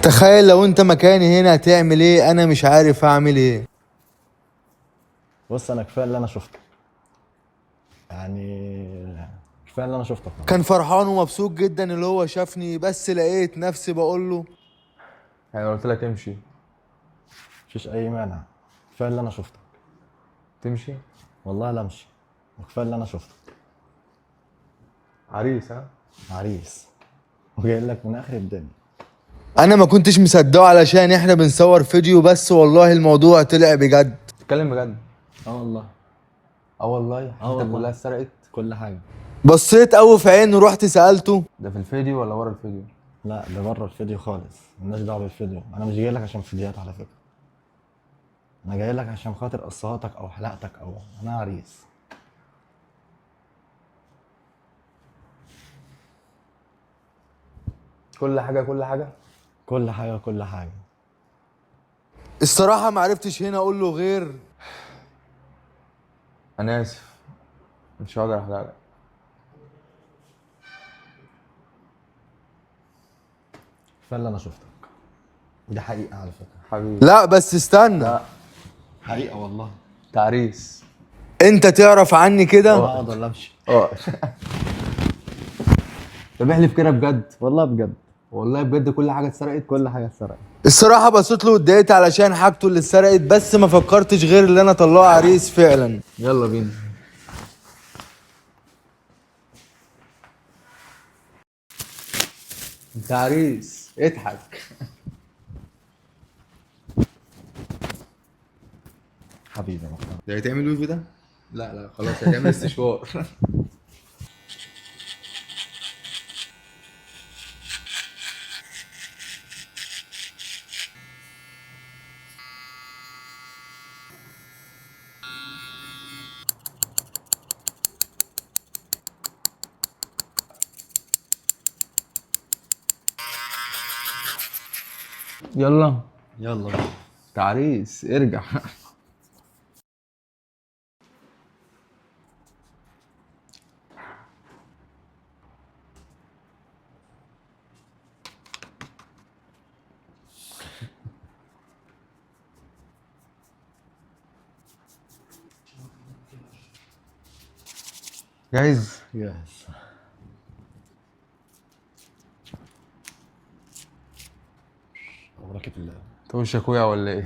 تخيل لو انت مكاني هنا هتعمل ايه؟ انا مش عارف اعمل ايه. بص انا كفاية اللي انا شفته، يعني كفاية اللي انا شفته. كان فرحان ومبسوط جدا اللي هو شافني، بس لقيت نفسي بقول له يعني لو قلت لك امشي مفيش اي مانع، كفاية اللي انا شفته. تمشي؟ والله لا امشي، وكفاية اللي انا شفته. عريس؟ ها عريس، وجاي لك من اخر الدنيا. انا ما كنتش مصدقه علشان احنا بنصور فيديو، بس والله الموضوع طلع بجد. تتكلم بجد؟ اه والله. اه والله. اه حياتك والله. كلها اتسرقت؟ كل حاجة. بصيت قوي في عينه ورحت سالته ده في الفيديو ولا ورا الفيديو؟ لا ده بره الفيديو خالص، مالناش دعوه بالفيديو. انا مش جاي لك عشان فيديوهات على فكرة، انا جاي لك عشان خاطر قصاتك او حلقتك، او انا عريس. كل حاجة كل حاجة؟ كل حاجة كل حاجة. الصراحة ما عرفتش هنا اقول له غير انا اسف، مش هقدر احلق لك. كفاية اللي انا شفتك، ودي حقيقة على فكرة. حبيبي. لا بس استنى، حقيقة والله. انت عريس. انت تعرف عني كده؟ اقعد ولا امشي؟ اه. طب احلف كده بجد. والله بجد. والله بجد كل حاجة اتسرقت؟ كل حاجة اتسرقت. الصراحة بصيت له واتضايقت علشان حاجته اللي اتسرقت، بس ما فكرتش غير اللي انا اطلعه عريس فعلا. يلا بينا. انت عريس، اضحك. حبيبي يا محمد. ده هيتعمل ويفي ده؟ لا لا خلاص هيتعمل استشوار. يلا يلا بينا. تعريس ارجع. جاهز؟ جاهز. بركة الله. انت وشك وقع ولا ايه؟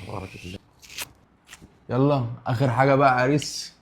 بركة الله. يلا اخر حاجة بقى عريس.